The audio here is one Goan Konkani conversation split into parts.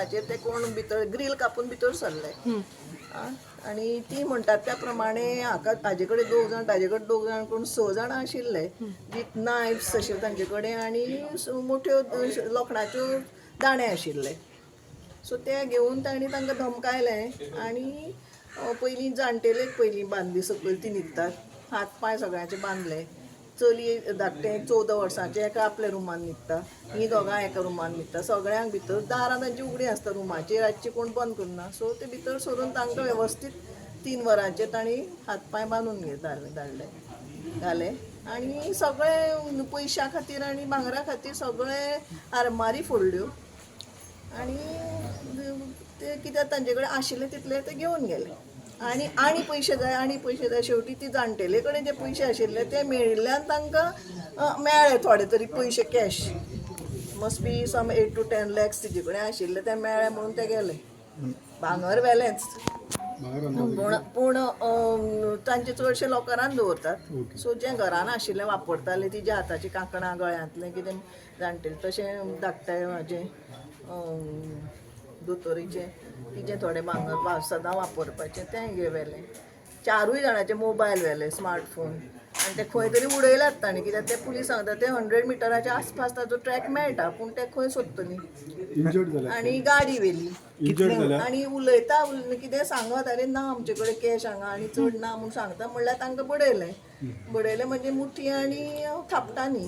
वरांचेर ते कोण भितर ग्रील कापून भितर सरले. आनी ती म्हणटात त्या प्रमाणे हाका हाजे कडेन दोग जाण, ताजे कडेन दोग जाण, कोण स जाणां आशिल्ले विथ नायफ्स आशिल्ले तांचे कडेन आनी मोठ्यो लोखणाच्यो दाणे आशिल्ले. सो ते घेवन तांणी तांकां धमकायले आनी पयलीं जाणटेलेक पयलीं बांदली, सकयल ती न्हिदतात, हात पांय सगळ्यांचे बांदले. चली धाकटें 14 वर्सांचें एका आपल्या रुमान न्हिदता, ही दोगांय एका रुमान न्हिदता. सगळ्यांक भितर दारां तांची उगडीं आसता रुमाची, रातची कोण बंद करना. सो ते भितर सरून तांकां वेवस्थीत 3 वरांचेर तांणी हात पांय बांदून धाडले घाले आनी सगळे पयशां खातीर आनी भांगरा खातीर सगळे आरमारी फोडल्यो आनी ते कित्याक तांचे कडेन आशिल्ले तितले ते घेवन गेले आनी आनी पयशे जाय, आनी पयशे जाय. शेवटी ती जाणटेले कडेन जे पयशे आशिल्ले ते मेळिल्ल्यान तांकां मेळ्ळे थोडे तरी पयशे. Cash must be some 8 to 10 lakhs तिजे कडेन आशिल्ले, ते मेळ्ळे म्हणून ते गेले. भांगर व्हेलेंच, पूण पूण तांचे चडशे लॉकरान दवरतात. सो जें घरान आशिल्लें वापरताले, तिच्या हाताची कांकणां, गळ्यांतलें कितें जाणटेलें, तशें धाकटें म्हाजें दोतोरीचें तिजें थोडें भांगर सदां वापरपाचें तें व्हेलें. चारूय जाणांचे मोबायल व्हेले, स्मार्टफोन, आनी ते खंय तरी उडयल्यात तांणी, कित्याक ते पुलीस सांगता ते 100 मिटराच्या आसपास ताजो ट्रॅक मेळटा, पूण ते खंय सोदतली? इंजर्ड झाल्या? आनी गाडी व्हेली. इंजर्ड झाल्या? आनी उलयता कितें सांगत, अरे ना, आमचे कडेन कॅश हांगा आनी चड ना म्हूण सांगता म्हणल्यार तांकां बडयलें. बडयलें म्हणजे मुठी आनी थापटांनी,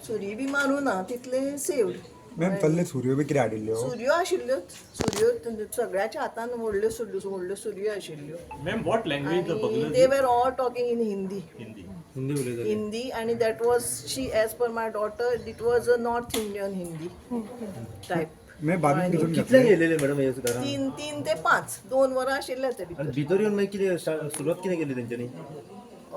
सुरी बी मारूं ना, तितले सेव्ड. मॅम, तल्ले सुरयो बी कितें हाडिल्ल्यो? सुरयो आशिल्ल्योच, सुरयो सगळ्याच्या हातान व्हडल्यो सुरयो, व्हडल्यो सुरयो आशिल्ल्यो. Ma'am, what language the burglars? They were all talking in Hindi. Hindi. Hindi उलयताले? हिंदी, आणि that was she, as per my daughter, it was a North Indian Hindi type. Ma'am, बांदून कितून कितल्यांक घातले? येयलेले मॅडम हे घरान? 3 3 ते 5, 2 वरां आशिल्ले ते भितर. आनी भितर येवन मागीर कितें सुरवात कितें केली तेंच्यांनी?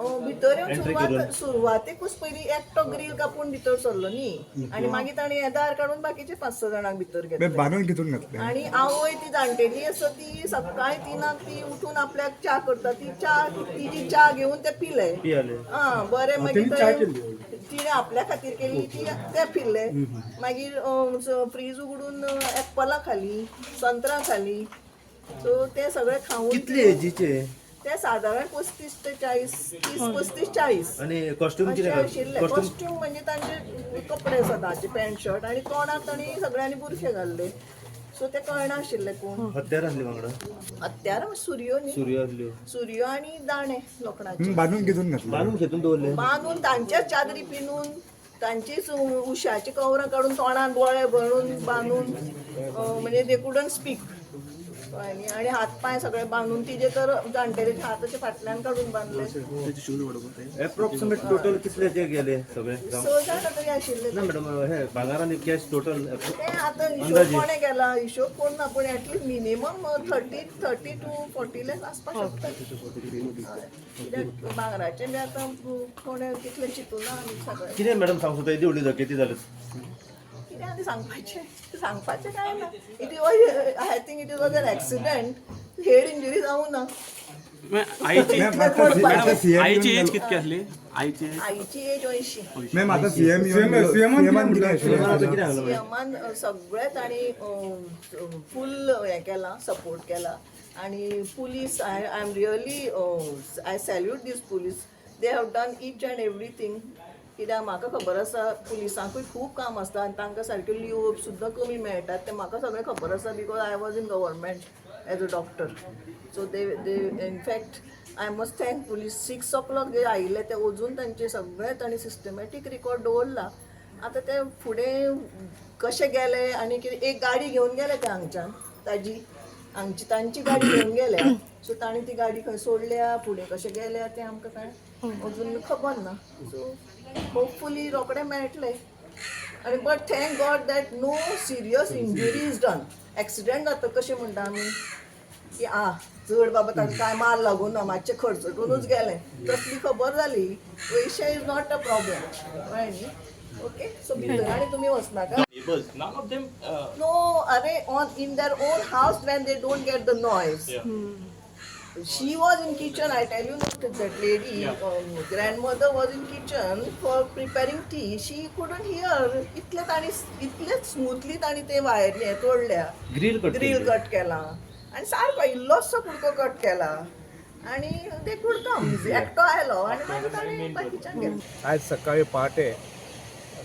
भितर येवन Entry सुरवात करून. सुरवातेकूच पयलीं एकटो ग्रील कापून भितर सरलो न्ही आनी मागीर ताणें हें दार काडून बाकीचे पांच स जाणांक भितर मॅम, घेतले. बांदून कितून घातले? आणि आवय ती जाणटेली आसा, ती सकाळी 3क ती उठून आपल्याक च्या करता, ती च्या, तिजी च्या घेवन ते पिले. पियाले? हा, बरें, मागीर तेणी च्या केल्ली? तिणें आपल्या खातीर केली ती, ते पिल्ले. मागीर फ्रीज उगडून एप्पलां खाली, संत्रां खाली. सो ते सगळे खावन कितले एजीचे? ते सादारण 35 ते 40, 30, 35, 40. आनी कॉस्ट्यूम अशे कितें? आशिल्ले. कॉस्ट्यूम? कॉस्ट्यूम म्हणजे तांचे कपडे सदांचे, पॅन्ट शर्ट आनी तोंडाक तांणी सगळ्यांनी बुरशे घाल्ले, सो ते कळनाशिल्ले कोण. हत्यार आसले वांगडा? हत्यार सुरयो न्ही. सुरयो आसल्यो. सुरयो आनी दाणे लोखणाचे. बांदून कितून घातले? बांदून खेतून दवरले? बांदून, तांच्याच चादरी पिनून, तांचीच उशाची कवरां काडून तोंडान दोळे भरून बांदून, म्हणजे they couldn't speak. आनी आनी हात पांय सगळे बांदून, तिजे तर जाणटेल्याचे हात अशे फाटल्यान काडून बांदले. एप्रोक्सिमेट टोटल कितले जे गेले सगळे? स जाणां तरी आशिल्ले. ना मॅडम, हे भांगर आनी कॅश टोटल? ते आतां हिशोब अंदाजे. कोणें केला, हिशोब कोण ना, पूण at least minimum 30 to 40 lakhs आसपाक शकता. हय. कित्याक भांगराचें बी आतां कोणें तितलें चिंतूना आमी सगळें. कितें मॅडम सांगू सोदता, येदी व्हडली डकेती जाली? कितें आनी सांगपाचें? सांगपाचें कांय ना. It was, I think it was an accident. Head injury जावं ना. आईची मॅम, आता सीएम आईची एज कितकी आसली, आईची age? आईची एज 80. मॅम, आता सीएम CM सीएमान कितें सीएमान आतां आशिल्लें? कितें सांगलां मॅडम? सीएमान सगळे तांणी फूल हें केलां, सपोर्ट केला. आनी police, I am really, I salute these police. They have done each and everything. कित्याक म्हाका खबर आसा, पुलिसांकूय खूब काम आसता आनी तांकां सारक्यो लिवप सुद्दां कमी मेळटात, तें म्हाका सगळें खबर आसा, because I was in government as a doctor. So they in fact, I must thank police. 6 o'clock जे आयिल्ले ते अजून तांचे सगळे तांणी सिस्टमॅटीक रिकॉर्ड दवरला. आतां ते फुडें कशे गेले आनी कितें, एक गाडी घेवन गेले ते हांगच्यान, ताजी हांगची तांची गाडी घेवन गेल्या. सो तांणी ती गाडी खंय सोडल्या, फुडें कशे गेल्या तें आमकां कांय अजून खबर ना. सो होपफुली रोखडे मेळटले. आनी but thank God that no serious injury is done. Accident जाता कशें म्हणटा आमी की आ चड बाबा ताका कांय मार लागूं ना, मातशें खर्चटूनच गेलें, तसली खबर जाली. पयशे is not a problem, कळ्ळें न्ही? ओके, सो भितर आनी तुमी वचनाका. Neighbors, none of them No, अरे, on in their own house when they don't get the noise. She was in kitchen, I tell you, that lady, grandmother was in kitchen for preparing tea. She couldn't hear. इतले ताणी इतले स्मूथली ताणी ते वायरी हें तोडल्या, ग्रील कट ग्रील कट केला आनी सारको इल्लोसो कुडको कट केला आनी ते could come एकटो आयलो आनी मागीर ताणें बाकीच्यांक गेलो. आज सकाळी पहाटे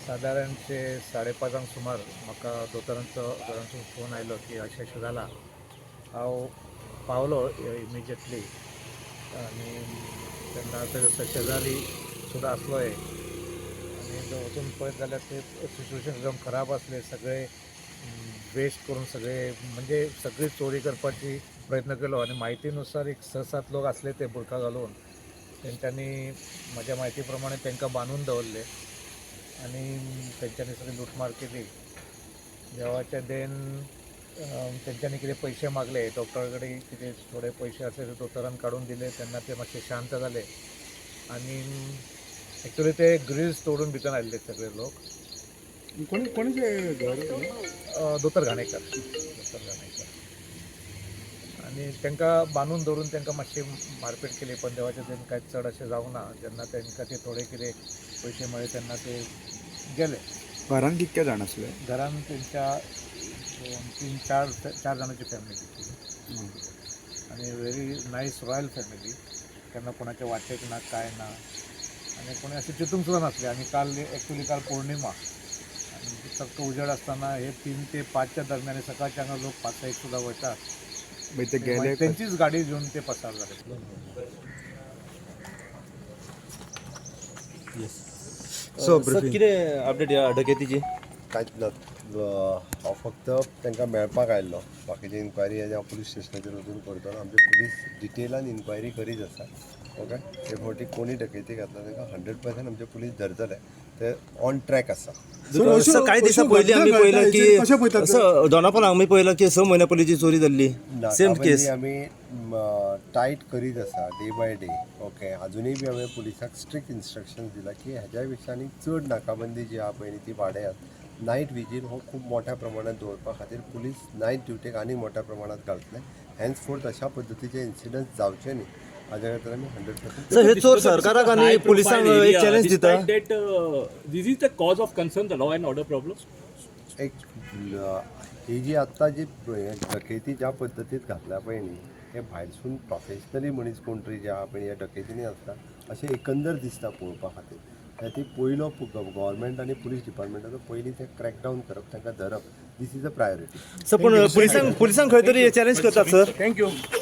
सादारणशे 5:30 सुमार म्हाका दोतोरांचो घरांतून फोन आयलो की अशें अशें जालां. हांव पावलो इमिजिएटली आनी तेन्ना थंय शेजारी सुद्दां आसलो एक आनी वचून पळयत जाल्यार ते सिच्युएशन एकदम खराब आसलें. सगळे वेस्ट करून सगळे म्हणजे सगळी चोरी करपाची प्रयत्न केलो आनी म्हायतीनुसार एक 6-7 लोक आसले ते बुरखा घालून. तेंच्यांनी म्हज्या म्हायती प्रमाणे तांकां बांदून दवरले आनी तेंच्यांनी सगळी लुटमार केली. देवाच्या then तेंच्यांनी कितें पयशे मागले डॉक्टरा कडेन, कितें थोडे पयशे आसले ते दोतोरान काडून दिले. तेन्ना ते मातशे शांत जाले आनी एक्चुली ते ग्रिल्स तोडून भितर आयिल्ले सगळे लोक. कोणी कोणाचे घर? दोतोर घाणेकर, दोतोर घाणेकर. आनी तांकां बांदून दवरून तांकां मातशी मारपेट केली, पण देवाच्या then कांय चड अशें जावंक ना. जेन्ना तांकां ते थोडे कितें पयशे मेळ्ळे तेन्ना ते गेले. घरान कितके जाण आसले? घरान तेंच्या 2, 3, 4 जाणांची फॅमिली ती आनी व्हेरी नायस रॉयल फॅमिली. केन्ना कोणाच्या वाटेक ना काय ना आनी कोणी अशें चिंतूंक सुद्दां नासलें. आनी काल एक्चुली काल पौर्णिमा आनी चक्क उजेड आसतना हे 3 ते 5च्या दरम्यान सकाळच्या हांगा लोक 5-6 सुद्दां वयतात. मागीर ते गेले? तेंचीच गाडी घेवन ते पसार जाले. सो सर, कितें अपडेट ह्या डकेतीची? कांयच ना, हांव फक्त तांकां मेळपाक आयिल्लो. बाकीची इन्क्वायरी हांव पुलीस स्टेशनाचेर वचून करतलो. आमचे पुलीस डिटेलान इन्क्वायरी करीत आसा. ओके, हे फावटी कोणी डकेती घातला तांकां 100% आमचे पुलीस धरतले. ते ऑन ट्रॅक आसा. सर, कांय दिसां पयलीं आमी पळयलां की कशें पळयतात? सर, दोनापावला आमी पळयलां की 6 म्हयन्या पयलीं जी चोरी जाल्ली सेम नाकाबंदी केस. आमी टायट करीत आसा डे बाय डे. ओके, अजुनूय बी हांवें पुलिसाक स्ट्रिक्ट इन्स्ट्रक्शन दिला की ह्याच्या पेक्षा आनी चड नाकाबंदी जी आहा पळय न्ही ती वाडयात. नायट विजील हो खूब मोठ्या प्रमाणात दवरपा खातीर पुलीस नायट ड्युटेक आनी मोठ्या प्रमाणात घालतले. हेन्स फोर्थ अशा पद्दतीचे इन्सिडंट जावचे न्ही हाज्या खातीर आमी 100%. सर, हे चोर सरकाराक आनी पुलिसांक एक चॅलेंज दिता. That this is the cause of concern, the law and order problem. एक ही जी आत्तां जी डकेती ज्या पद्दतीत घातल्या पळय न्ही, हे भायरसून प्रोफेशनली मनीस कोण तरी जे आहा पळय ह्या डकेतींनी आसता अशें एकंदर दिसता पळोवपा खातीर. खातीर पयलो गव्हर्मेंट आनी पुलीस डिपार्टमेंटाचो पयलीं तें क्रॅकडावन करप, तांकां धरप, this is a priority. Sir, पण पुलिसांक खंय तरी चॅलेंज करतात सर. Thank you.